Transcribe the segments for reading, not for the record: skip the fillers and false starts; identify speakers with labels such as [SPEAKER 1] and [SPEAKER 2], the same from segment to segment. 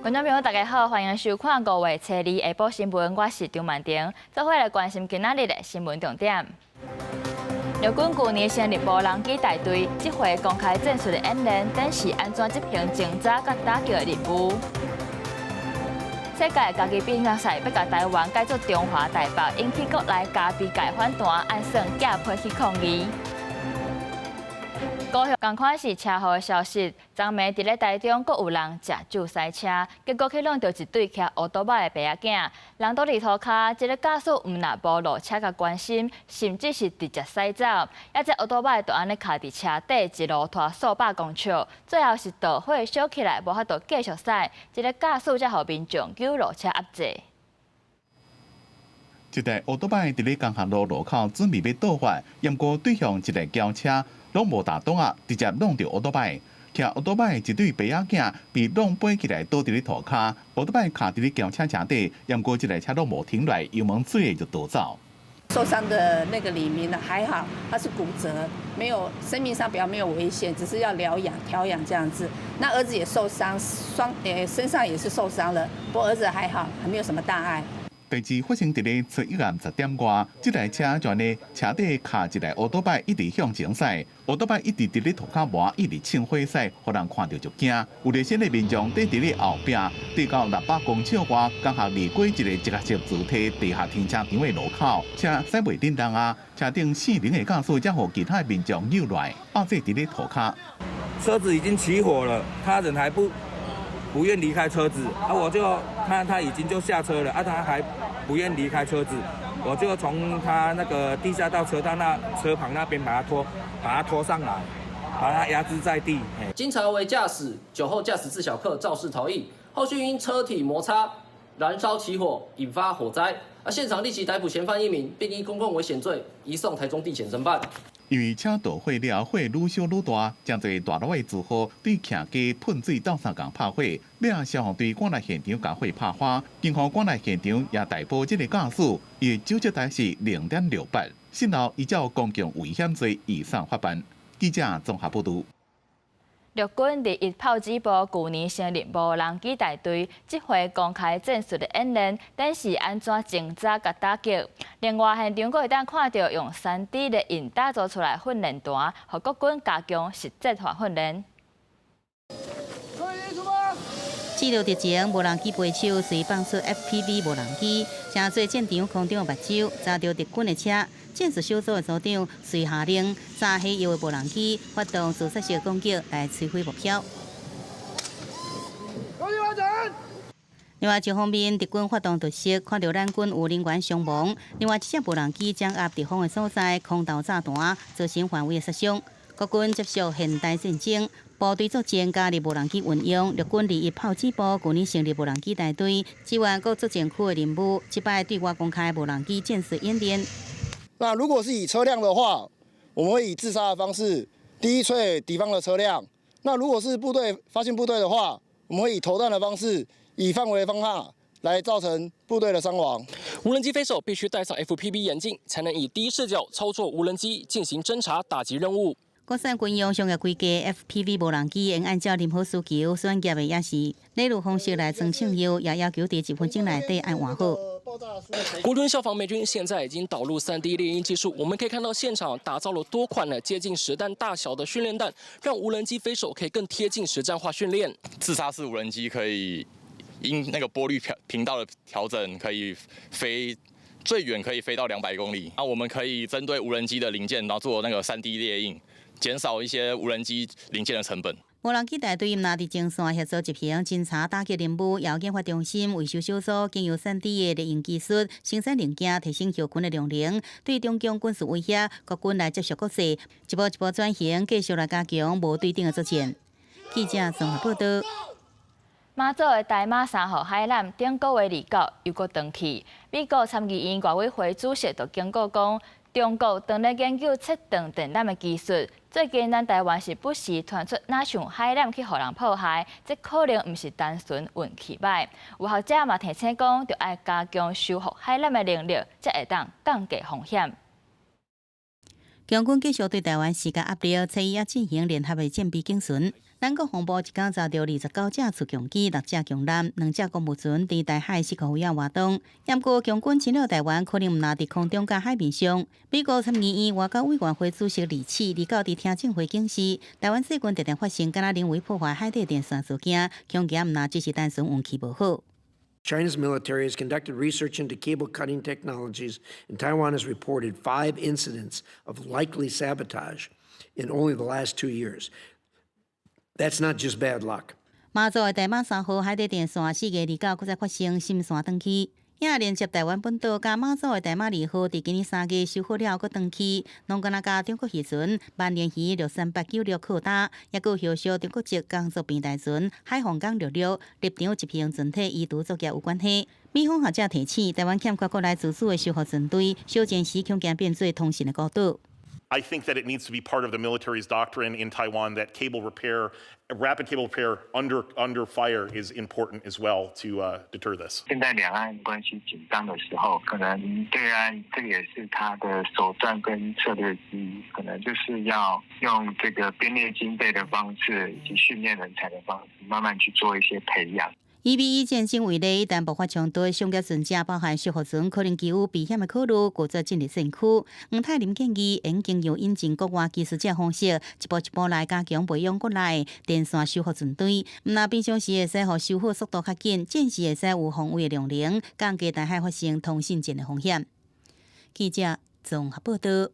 [SPEAKER 1] 觀眾朋友，大家好，歡迎收看5月初二下晡新聞，我是張曼婷，做伙來關心今仔日的新聞重點。陸軍舊年成立無人機大隊，這回公開戰術的演練，展示按怎執行偵察佮打擊的任務。世界家己比賽欲共台灣改做中華台北，引起國內咖啡界反彈，按算寄批去抗議。高雄仝款是車禍的消息，昨暝佇咧台中，閣有人食酒駛車，結果去挵著一對騎歐多擺的爸仔囝，人倒佇塗跤，這個駕駛毋但無落車共關心，甚至是直接駛走，抑這歐多擺就按呢卡佇車底，一路拖數百公尺，最後是著火燒起來，無法度繼續駛，這個駕駛才予民眾救落車壓制。
[SPEAKER 2] 一台歐多擺佇咧江漢路路口準備欲倒發，毋過對向一台轎車攏無踏擋仔，直接挵著歐多擺。騎歐多擺一對爸仔囝被挵飛起來倒佇咧塗跤，歐多擺卡佇咧轎車車底，毋過這台車攏無停落來，油門媠就逃走。
[SPEAKER 3] 受傷的那個李明呢，還好，他是骨折，沒有生命上比較沒有危險，只是要療養調養這樣子。那兒子也受傷，雙身上也是受傷了，不過兒子還好，還沒有什麼大礙。
[SPEAKER 2] 代誌發生佇咧初一暗10點外，這台車就按呢車底卡一台歐多擺，一直向前駛，歐多擺一直佇咧塗跤磨，一直衝火駛，予人看著就驚。有熱心的民眾綴佇咧後壁，綴到600公尺外，剛好離過一個直接自梯地下停車場的路口，車駛袂振動啊，車頂四名的駕駛才予其他的民眾救落來，壓制佇咧塗跤。
[SPEAKER 4] 車子已經起火了，他人還不願離開車子，啊，我就他已經就下車了，啊，他還不願離開車子，我就從他那個地下道車道那車旁那邊把他拖上來，把他壓制在地。
[SPEAKER 5] 經查為駕駛酒後駕駛致小客肇事逃逸，後續因車體摩擦燃燒起火，引發火災，啊，現場立即逮捕嫌犯一名，並依公共危險罪移送台中地檢偵辦。
[SPEAKER 2] 因為車著火了，火愈燒愈大，誠濟大樓的住戶對徛家噴水鬥相共拍火，尾仔消防隊趕來現場共火拍花，警方趕來現場也逮捕這個駕駛，伊的酒測值是0.68，訊後依照公共危險罪移送法辦。記者綜合報導。
[SPEAKER 1] 陸軍第一炮擊部舊年成立無人機大隊，這回公開戰術的演練，展示按怎偵察佮打擊。另外，現場閣會當看著用3D 列印打造出來訓練彈，予國軍加強實戰化訓練。
[SPEAKER 6] 這著敵情無人機飛手隨放出 FPV 無人機，成做戰場空中的目睭，查著敵軍的車。戰術小組的組長隨下令，炸火藥的無人機發動自殺式攻擊來摧毀目標。
[SPEAKER 7] 攻擊完成。
[SPEAKER 6] 另外一方面，敵軍發動突襲，看著咱軍有人員傷亡。另外，這隻無人機掌握敵方的所在，空投炸彈，造成範圍的殺傷。國軍接受現代戰爭，部隊作戰加入無人機運用。陸軍21炮擊部舊年成立無人機大隊，支援各作戰區的任務。這擺對外公開無人機戰術演練。
[SPEAKER 7] 那如果是以車輛的話，我們會以自殺的方式，第一摧毀敵方的車輛。那如果是部隊發現部隊的話，我們會以投彈的方式，以範圍方法來造成部隊的傷亡。
[SPEAKER 8] 無人機飛手必須戴上 FPV 眼鏡，才能以第一視角操作無人機進行偵察打擊任務。
[SPEAKER 6] 國產軍用商業規格 FPV 無人機，會按照任何需求選業的也是禮如方式來裝槍藥，也要求佇一分鐘內底愛換好。
[SPEAKER 8] 國軍消防美軍現在已經導入 3D 列印技術，我們可以看到現場打造了多款呢接近實彈大小的訓練彈，讓無人機飛手可以更貼近實戰化訓練。
[SPEAKER 9] 自殺式無人機可以因那個波率頻道的調整，可以飛最遠可以飛到200公里。那我們可以針對無人機的零件，然後做那個 3D 列印，減少一些無人機零件的成本。
[SPEAKER 6] 無人機大隊毋但佇前線協助執行偵查打擊任務，也有研發中心維修小組經由 3D 的列印技術生產零件，提升後勤的量能。對中共軍事威脅，國軍來接觸國際，一步一步轉型，繼續來加強無對等的作戰。記者綜合報道。
[SPEAKER 1] 馬祖的台馬三號海纜頂個月29又閣斷去，美國參議院外委會主席就警告講，中國正咧研究切斷電纜的技術。最近咱台灣是不時傳出若像海纜去予人破壞，這可能毋是單純運氣䆀。有學者嘛提醒講，著愛加強修復海纜的能力，才會當降低風險。
[SPEAKER 6] 共軍繼續對台灣施加壓力，初一也進行聯合的戰備警巡。咱國防部一工查著29隻自強機、六隻強艦、兩隻公務船佇台海四個域活動。毋過共軍侵略台灣，可能毋但佇空中佮海面上。美國參議院外交委員會主席李奇29佇聽證會警示，台灣最近常常發生敢若人為破壞海底電線事件，恐驚毋但只是單純運氣無好。
[SPEAKER 10] China's military has conducted research into cable cutting technologies, and Taiwan has reported five incidents of likely sabotage in only the last 2 years. That's not just bad luck.
[SPEAKER 6] 馬祖的大馬3號海底電線4月29閣再發生芯線斷去，也連接台灣本島佮馬祖的大馬二號，佇今年3月修好了後閣斷去，攏敢若佮中國漁船萬聯漁63896靠搭，抑閣有予中國籍工作平台船海防港66入場執行船體移除作業有關係。美方學者提醒，台灣欠缺國內自主的修復船隊，小戰時恐驚變做通訊的孤島。
[SPEAKER 11] I think that it needs to be part of the military's doctrine in Taiwan that cable repair, rapid cable repair under fire is important as well to deter this.
[SPEAKER 12] 現在兩岸關係緊張的時候，可能對岸這個也是他的手段跟策略之一，可能就是要用這個編列經費的方式，以及訓練人才的方式，慢慢去做一些培養。
[SPEAKER 6] 以美伊戰爭為例，一旦爆發衝突，上架船隻包含修復船，可能基於避險的考慮，拒絕進入戰區。黃泰林建議，應經由引進國外技術者方式，一步一步來加強培養國內電線修復船隊。毋但平常時會使予修好速度較緊，戰時會使有防衛的量能，降低台海發生通信戰的風險。記者綜合報道。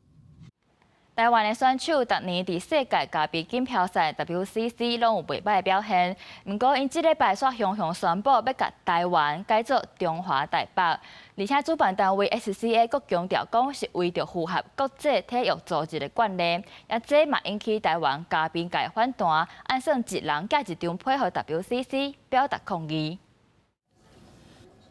[SPEAKER 1] 台灣的選手逐年佇世界咖啡錦標賽 WCC 攏有袂䆀表現，毋過𪜶這禮拜煞雄雄宣布欲共台灣改做中華台北，而且主辦單位 SCA 閣強調講是為著符合國際體育組織的慣例，也這嘛引起台灣咖啡界反彈，按算一人寄一張批予 WCC 表達抗議。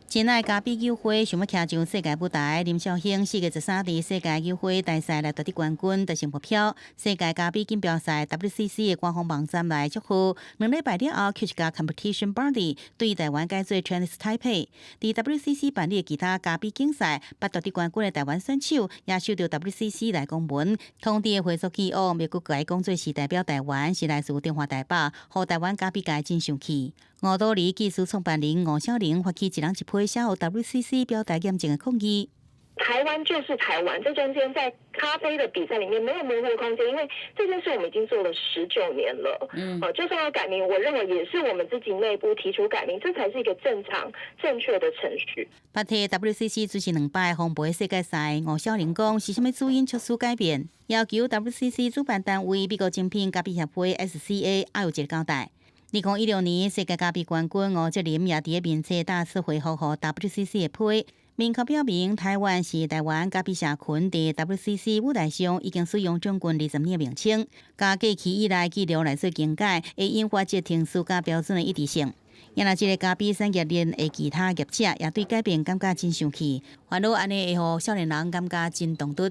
[SPEAKER 6] 真愛咖啡酒會想欲徛上世界舞台，林紹興4月13佇世界酒會大賽來奪得冠軍，達成目標。世界咖啡錦標賽 WCC 的官方網站來祝賀，2禮拜了後，卻是共 Competition Body 對台灣改做 Chinese Taipei。佇 WCC 辦理其他咖啡競賽，捌奪得冠軍的台灣選手也收到 WCC 來公文，通知的回覆寄往，欲閣改講做是代表台灣，是來自中華台北，予台灣咖啡界真生氣。吳多里技術創辦人吳小玲發起一人一批寫予 WCC 表達嚴正的抗議。
[SPEAKER 13] 台灣就是台灣，這中間在咖啡的比賽裡面沒有模糊空間，因為這件事我們已經做了19年了。就算要改名，我認為也是我們自己內部提出改名，這才是一個正常正確的程序。
[SPEAKER 6] 捌替 WCC 主持兩擺烘焙世界賽，吳小玲講是啥物主因促使改變，要求 WCC 主辦單位美國精品咖啡協會 SCA 愛有一個交代。2016年世界咖啡冠軍吳哲林也佇咧面冊大肆回覆予 WCC 的批，明確表明台灣是台灣咖啡社群佇 WCC 舞台上已經使用將近20年的名稱，共過去以來記錄來做更改，會引發這程序佮標準的一致性。也若這個咖啡產業鏈的其他業者也對改變感覺真生氣，煩惱按呢會予少年人感覺真唐突。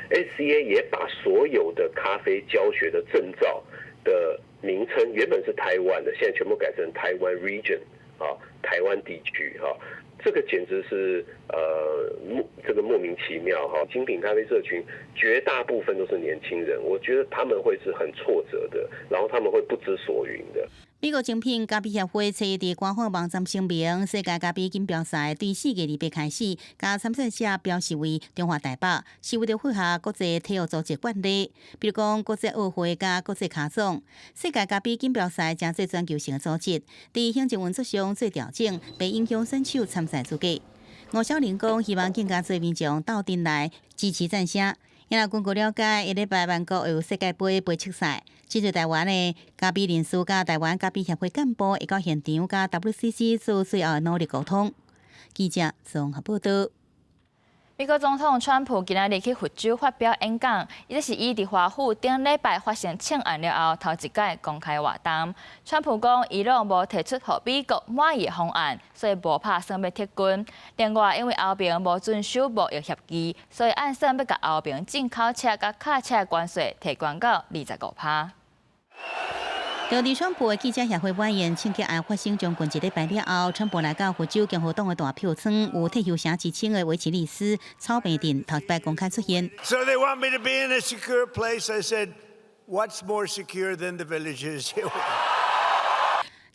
[SPEAKER 14] SCA 也把所有的咖啡教學的證照的名稱原本是台灣的，現在全部改成 Taiwan Region 啊，台灣地區哈，這個簡直是莫名其妙哈。精品咖啡社群絕大部分都是年輕人，我覺得他們會是很挫折的，然後他們會不知所云的。
[SPEAKER 6] 美國精品咖啡協會昨日佇官方網站聲明，世界咖啡錦標賽對4月28開始，共參賽者標示為中華台北，是為著符合國際體育組織慣例，比如講國際奧會佮國際咖總。世界咖啡錦標賽成做全球性的組織，佇行政運作上做調整，袂影響選手參賽資格。吳小玲講，希望更加濟民眾鬥陣來支持贊聲。也根據了解，下禮拜萬國會有世界盃杯測賽，針對台灣的咖啡人士佮台灣咖啡協會幹部會到現場佮 WCC 做最後的努力溝通。記者綜合報道。
[SPEAKER 1] 美國總統川普今仔日去佛州發表演講，這是伊佇華府頂禮拜發生槍案了後，頭一擺公開活動。川普講，伊朗無提出予美國滿意的方案，所以無拍算欲撤軍。另外，因為歐盟無遵守貿易協議，所以按算欲共歐盟進口車佮卡車的關稅提懸到25%。
[SPEAKER 6] 就川普的記者協會晚宴槍擊案發生將近一禮拜了後，川普來到佛州共和黨的大票倉，有退休城之稱的維持律師草坪鎮頭一擺公開出現。
[SPEAKER 15] So they want me to be in a secure place. I said, What's more secure than the villages?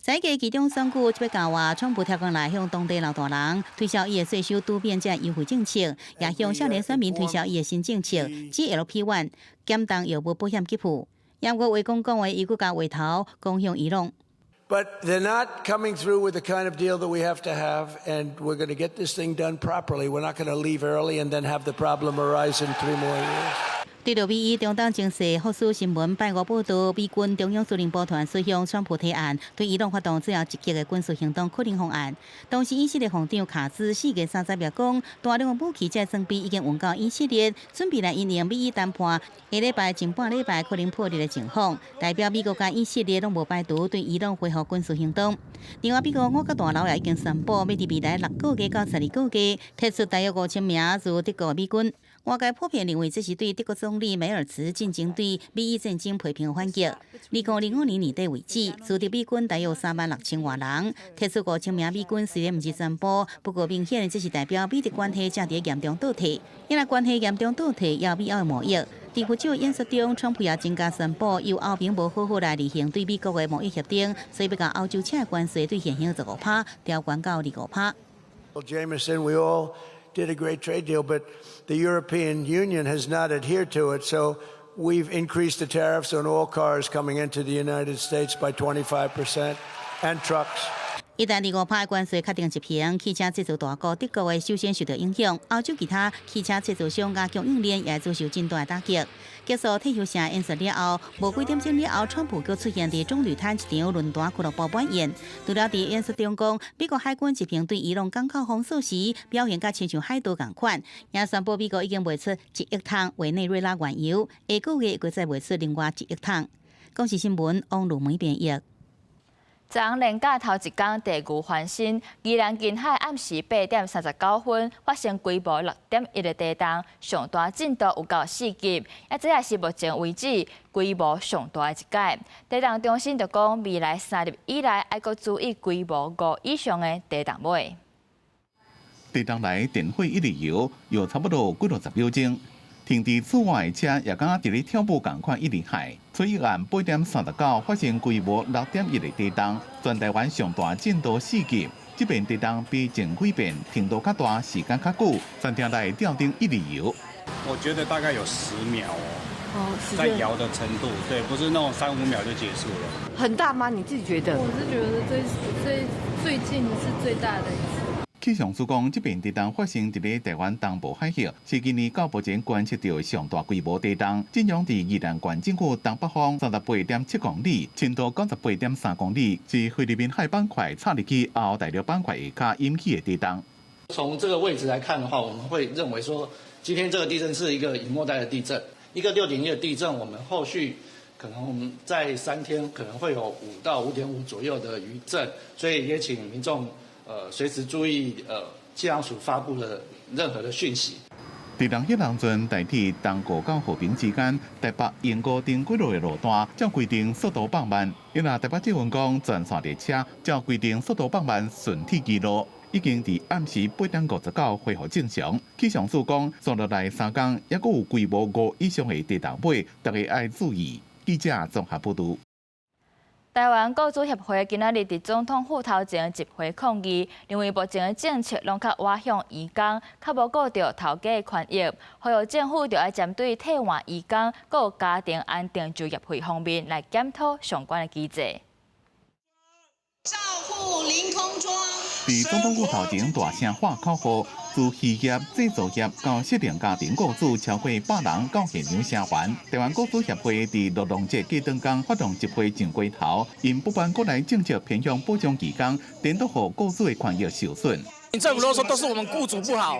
[SPEAKER 6] 在個期中選舉這欲到啊，川普跳工來向當地老大人推銷伊的稅收拄變這優惠政策，也向少年選民推銷伊的新政策 GLP-1 減重藥物保險給付。毋過話講講話，伊閣共話頭講向伊朗。
[SPEAKER 15] But they're not coming through with the kind of deal that we have to have, and we're going to get this thing done properly. We're not going to leave early and then have the problem arise in 3 more years.
[SPEAKER 6] 對著美伊中東情勢，福斯新聞拜五報導，美軍中央司令部團遂向川普提案，對伊朗發動最後一擊的軍事行動可能方案。當時以色列防長卡茲4月30日講，大量的武器這裝備已經運到以色列，準備來因應美伊談判下禮拜前半禮拜可能破裂的情況，代表美國佮以色列攏無排除對伊朗恢復軍事行動。另外，美國五角大樓也已經宣布，欲佇未來6個月到12個月，撤出大約5000名駐德國美軍。外界普遍認為這是對德國總理梅爾茨進前對美伊戰爭批評反擊。2005年年底為止，駐德美軍大約3萬6千外人，撤出5000名美軍雖然毋是全部，不過明顯這是代表美德關係正佇嚴重倒退。因為關係嚴重倒退，也美歐的貿易。佇佛州演說中，川普也增加宣布，由歐盟無好好來履行對美國的貿易協定，所以欲共歐洲車關稅對現行15趴調懸到25趴。
[SPEAKER 15] Well, Jameson, we all did a great trade deal, but the European Union has not adhered to it. So we've increased the tariffs on all cars coming into the United States by 25% and trucks.
[SPEAKER 6] 一旦25趴關稅確定執行，汽車製造大國德國會首先受到影響，歐洲其他汽車製造商佮供應鏈也遭受真大打擊。結束退休城演說了後，無幾點鐘了後，川普閣出現佇棕櫚灘一場論壇俱樂部晚宴。除了佇演說中講，美國海軍執行對伊朗港口封鎖時，表現佮親像海盜仝款，也宣布美國已經賣出1億桶委內瑞拉原油，下個月閣再賣出另外1億桶。公視新聞王路梅編譯。
[SPEAKER 1] 昨昏連假頭一工地牛翻身，宜蘭近海暗時8點39分發生規模6.1的地動，上大震度有到4級，啊，這也是目前為止規模上大的一擺。地動中心就講，未來3日以來愛閣注意規模5以上的地動尾。
[SPEAKER 2] 地動來電火一直搖，搖差不多幾落十秒鐘。停佇厝外的車也敢若佇咧跳舞仝款一直害。初一暗8點39發生規模6.1的地動，全台灣上大震度4級。這遍地動比前幾遍程度較大，時間較久，全廳內吊燈一直搖。
[SPEAKER 16] 我覺得大概有10秒哦，在搖的程度，對，不是那種三五秒就結束了。
[SPEAKER 17] 很大嗎？你自己覺得？
[SPEAKER 18] 我是覺得這最近是最大的一次。
[SPEAKER 2] 氣象署講，這遍地動發生佇咧台灣東部海域，是今年到目前觀測到上大規模地動。震央佇宜蘭縣政府東北方38.7公里，深度98.3公里，是菲律賓海板塊插入去歐大陸板塊下跤引起的地動。
[SPEAKER 19] 從這個位置來看的話，我們會認為說，今天這個地震是一個隱沒帶的地震，一個6.1的地震，我們後續可能我們在3天可能會有5到5.5左右的餘震，所以也請民眾隨時注意氣象署發布的任何的訊息。
[SPEAKER 2] 佇人彼當陣，台鐵東湖到和平之間，台北鶯歌頂幾落的路段，照規定速度放慢。因為台北捷運講，全線列車照規定速度放慢，順鐵記錄已經佇暗時8點59恢復正常。氣象署講，紲落來3工，猶閣有規模5以上的地動尾，大家愛注意。記者綜合報導。
[SPEAKER 1] 台灣雇主協會今仔日佇總統府頭前集會抗議，認為目前的政策攏較倚向移工，較無顧著頭家的權益，呼籲政府著愛針對替換移工、閣有家庭安定就業費方面來檢討相關的機制。
[SPEAKER 20] 照護凌空樁。
[SPEAKER 2] 佇總統府頭前大聲喊口號，自漁業、製造業到適齡家庭雇主超過100人到現場聲援。台灣雇主協會佇勞動節過當工發動集會上街頭，𪜶不滿國內政策偏向保障移工，顛倒予雇主的權益受損。
[SPEAKER 21] 政府都說都是我們雇主不好，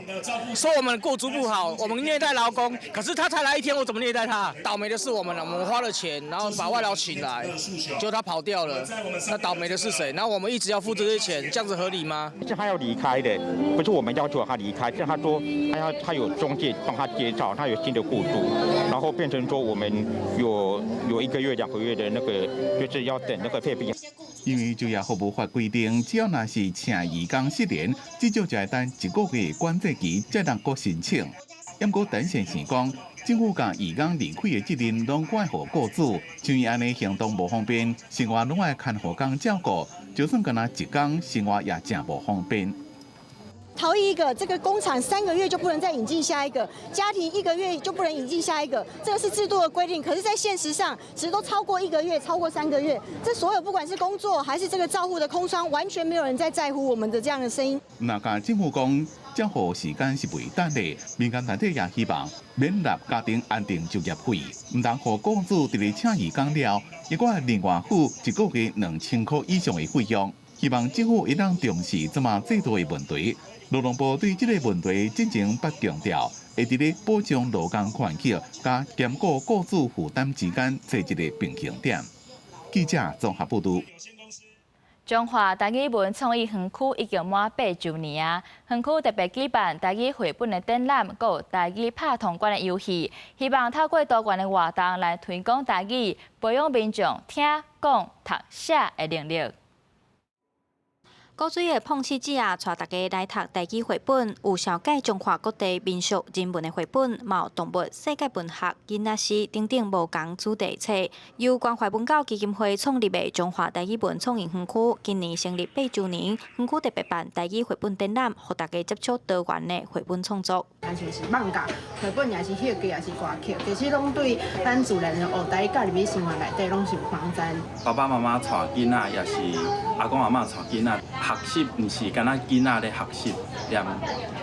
[SPEAKER 21] 說我們雇主不好，我們虐待勞工。可是他才來一天，我怎麼虐待他？倒霉的是我們了，我們花了錢，然後把外勞請來，結果他跑掉了。那倒霉的是誰？然後我們一直要付這些錢，這樣子合理嗎？
[SPEAKER 22] 是他要離開的，不是我們要求他離開，是他說他要他有中介幫他介紹，他有新的雇主，然後變成說我們有1個月、2個月的那個，就是要等那個配備。
[SPEAKER 2] 因為就業服務法規定，只要若是請移工失聯，至少就愛等一個月管制期，才能閣申請。毋過陳先生講，政府共移工離開的責任攏怪予雇主，像伊按呢行動無方便，生活攏愛看護工照顧，就算干焦一工，生活也誠無方便。
[SPEAKER 20] 逃逸一個，這個工廠3個月就不能再引進下一個家庭，一個月就不能引進下一個，這個是制度的規定。可是，在現實上，其實都超過一個月，超過3個月。這所有不管是工作還是這個照護的空窗，完全沒有人在在乎我們的這樣的聲音。
[SPEAKER 2] 若共政府講照護時間是袂等的，民間團體也希望免納家庭安定就業費，毋通予雇主佇咧請移工了，猶閣愛另外付一個月2000箍以上的費用。希望政府會當重視這馬制度的問題。勞動部對這個問題進前捌強調，會佇咧保障勞工權益，佮兼顧雇主負擔之間揣一个平衡點。記者綜合報導。
[SPEAKER 1] 中華台語文創意園區已經滿8週年啊！園區特別舉辦台語繪本的展覽，閣有台語拍通關的遊戲，希望透過多元的活動來推廣台語，培養民眾聽、講、讀、寫的能力。
[SPEAKER 3] 古錐的碰氣子啊，帶大家來讀台語繪本，有紹介中華各地民俗人文的繪本，嘛有動物世界文學、囡仔詩等等無仝主題冊。由關懷文教基金會創立的中華台語文創意園區，今年成立八週年，園區特別辦台語繪本展覽，予大家接觸多元的繪本創作。
[SPEAKER 17] 親像是艋舺繪本，抑是戲劇，抑是歌曲，其實攏對咱自然學台語教入去生活內底，攏是有幫助。
[SPEAKER 23] 爸爸媽媽帶囡仔，抑是阿公阿嬤帶囡仔。學習毋是干焦囡仔咧學習，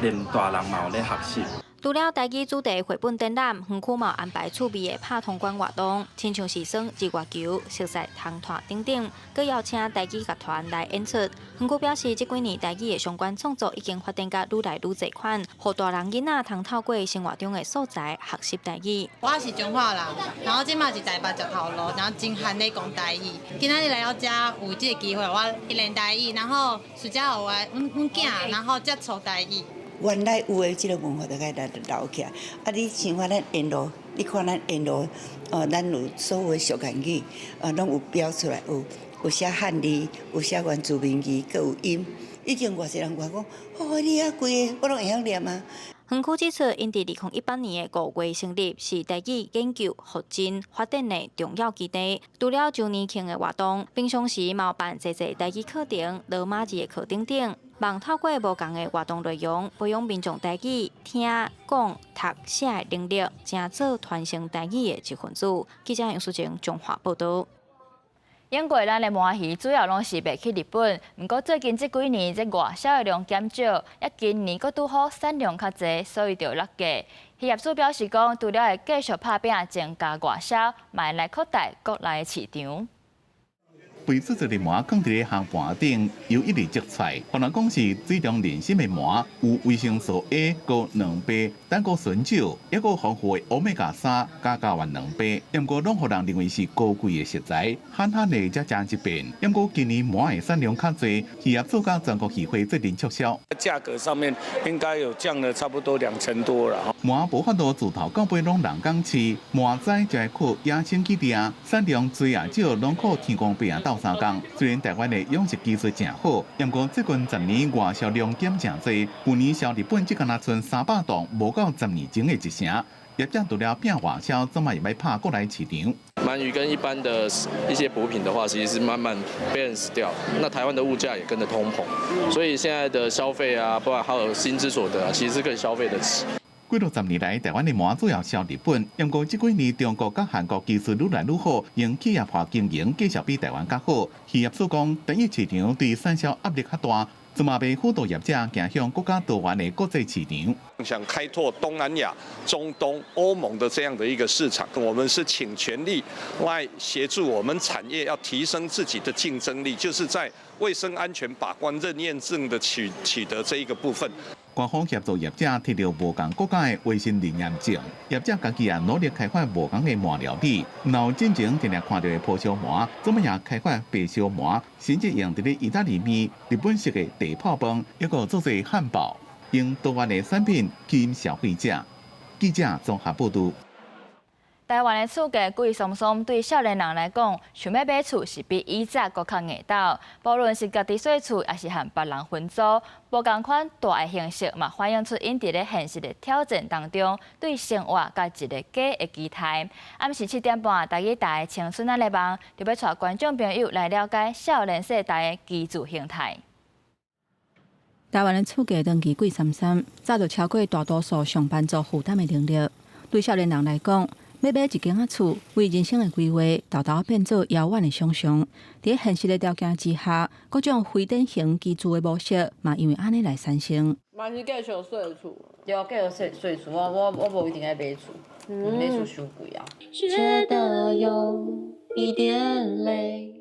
[SPEAKER 23] 連大人嘛有咧學習。
[SPEAKER 3] 除了台語主題繪本展覽，園區嘛安排趣味的拍通關活動，親像是耍日月球、熟似通團等等，閣邀請台語樂團來演出。園區表示，這幾年台語的相關創作已經發展甲愈來愈濟款，予大人囡仔通透過生活中的素材學習台語。
[SPEAKER 24] 我是彰化人，然後這馬佇台北食頭路，然後真罕咧講台語。今仔日來到遮有這個機會，我練台語，然後暑假我阮阮囝，然後接觸台語。
[SPEAKER 25] 原來有的這个文化就該來留起來。啊，你像看咱沿路，你看咱沿路，哦，咱有所有的俗諺語，啊，攏有標出來，有寫漢字，有寫原住民語，閣有音。已經偌濟人話講，哦，你遐規个我攏會曉念啊。
[SPEAKER 3] 園區指出，𪜶佇2018年的5月成立，是台語研究、復振、發展的重要基地。除了周年慶的活動，平常時嘛有辦濟濟台語課程、羅馬字的課等等，望透過無仝的活動內容，培養民眾台語聽、講、讀、寫的能力，成做傳承台語的一份子。記者楊淑靜彰化報導。
[SPEAKER 1] 永過咱的鰻魚主要攏是賣去日本，毋過最近這幾年這外銷的量減少，抑今年閣拄好產量較濟，所以就落價。漁業署表示講，除了會繼續拍拚增加外銷，嘛會來擴大國內的市場。
[SPEAKER 2] 被製作的鰻囥佇咧烘盤頂，油一直積出來，予人講是水中人參的鰻，有維生素 A、閣2倍，膽固醇少，抑閣豐富的歐米伽3佮膠原蛋白，毋過攏予人認為是高貴的食材，罕罕的才食一遍。毋過今年鰻的產量較濟，漁業署佮全國漁會做陣促銷。
[SPEAKER 26] 價格上面應該有降了差不多2成多了。
[SPEAKER 2] 鰻無法度自頭到尾攏人工飼，鰻仔就愛靠野生去掠，產量濟抑少，攏靠天公伯仔鬥相共。雖然台灣的養殖技術誠好，毋過最近10年外銷量減誠濟，舊年銷日本只干焦賰300噸，無夠10年前的一成。業者除了拼外銷，這馬會欲拍國內市場。
[SPEAKER 27] 鰻魚跟一般的一些補品的話，其實是慢慢 balance 掉。那台灣的物價也跟着通膨，所以現在的消費啊，不管還有薪資所得啊，其實是可以消費得起。
[SPEAKER 2] 幾落十年來，台灣的鰻主要銷日本，毋過這幾年中國佮韓國技術愈來愈好，用企業化經營繼續比台灣較好。漁業署講，單一市場對產銷壓力較大，這嘛欲輔導業者走向閣較多元的國際市場。
[SPEAKER 28] 想開拓東南亞、中東、歐盟的這樣的一個市場，我們是傾全力來協助我們產業要提升自己的競爭力，就是在衛生安全把關認驗證的取得這一個部分。
[SPEAKER 2] 官方協助業者提著無仝國家的衛生認驗證，業者家己也努力開發無仝的鰻料理。然後進前定定看著的蒲燒鰻，這馬也開發白燒鰻，甚至用佇咧意大利麵、日本式的茶泡飯，抑閣做做漢堡，用多元的產品吸引消費者。記者綜合報導。
[SPEAKER 1] 台灣的厝價貴桑桑，對少年人來講，想欲買厝是比以前閣較硬鬥。無論是家己細厝，抑是和別人分租，無仝款蹛的形式，嘛反映出𪜶佇咧現實的挑戰當中，對生活佮一个家的期待。暗時7點半，台語台青春仔的夢，就欲帶觀眾朋友來了解少年世代的居住形態。
[SPEAKER 4] 台灣的厝價長期貴參參，早就超過大多數上班族負擔的能力。對少年人來講，欲買一間仔厝，為人生的規劃，沓沓變做遙遠的想像。佇現實的條件之下，各種非典型居住的模式，嘛因為按呢來產生。
[SPEAKER 5] 嘛是繼續細厝，
[SPEAKER 7] 對，繼續細細厝，我無一定愛買厝，買厝傷貴啊。
[SPEAKER 8] 覺得有一點累。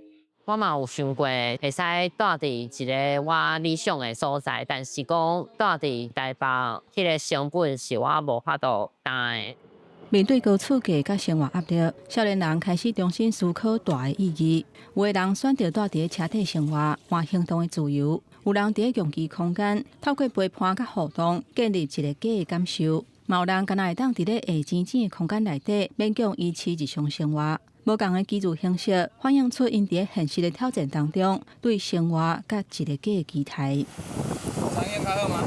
[SPEAKER 9] 我嘛有想過會使蹛佇一个我理想的所在，但是講蹛佇台北，彼个成本是我無法度擔的。
[SPEAKER 4] 面對高厝價佮生活壓力，少年人開始重新思考蹛的意義。有的人選擇蹛佇咧車底生活，換行動的自由；有人佇咧共居空間，透過陪伴佮互動，建立一个家的感受。嘛有人干焦會當佇咧會錢錢的空間內底，勉強維持日常生活。無仝的居住形式，反映出𪜶佇咧現實的挑戰當中，對生活佮一个家的期待。
[SPEAKER 21] 腸煙開喝嗎？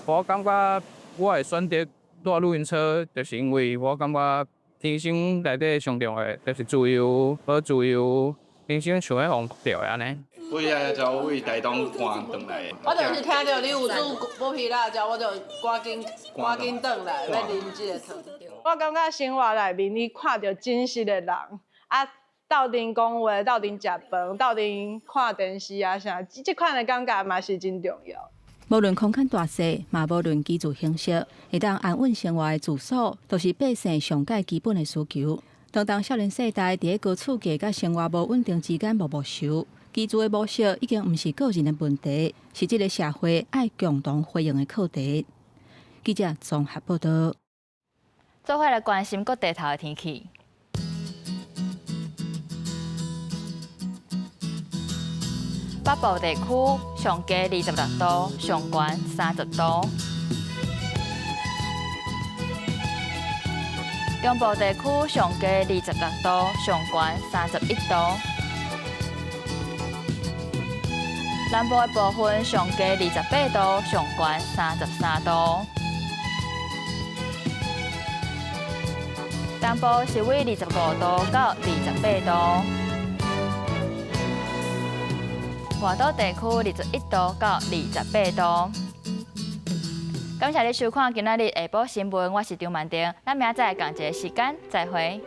[SPEAKER 10] 我感覺我會選擇蹛露營車，就是因為我感覺人生內底上重要的就是自由，無自由，人生像欲予人掠的按呢。
[SPEAKER 11] 我遐就為台東趕轉來的。
[SPEAKER 5] 我就是聽著你有煮剝皮辣椒，我就趕緊趕緊轉來欲啉這个湯。我感覺生活內面你看著真實的人，啊，鬥陣講話，鬥陣食飯，鬥陣看電視啊啥，這款的感覺嘛是真重要。
[SPEAKER 4] 無論空間大細，嘛無論居住形式，會當安穩生活的住所，都是百姓上蓋基本的需求。當當少年世代佇咧高厝價佮生活無穩定之間摸摸踅，居住的模式已經毋是個人的問題，是這个社會愛共同回應的課題。記者綜合報導。
[SPEAKER 1] 做伙來關心各地頭的天氣。北部地區上低26度，上懸30度。中部地區上低26度，上懸31度。南部的部分上低28度，上懸33度。東部是為25度到28度。外島地區21度到28度。感謝你收看今仔日下晡新聞，我是張曼婷，咱明仔載仝一个時間再會。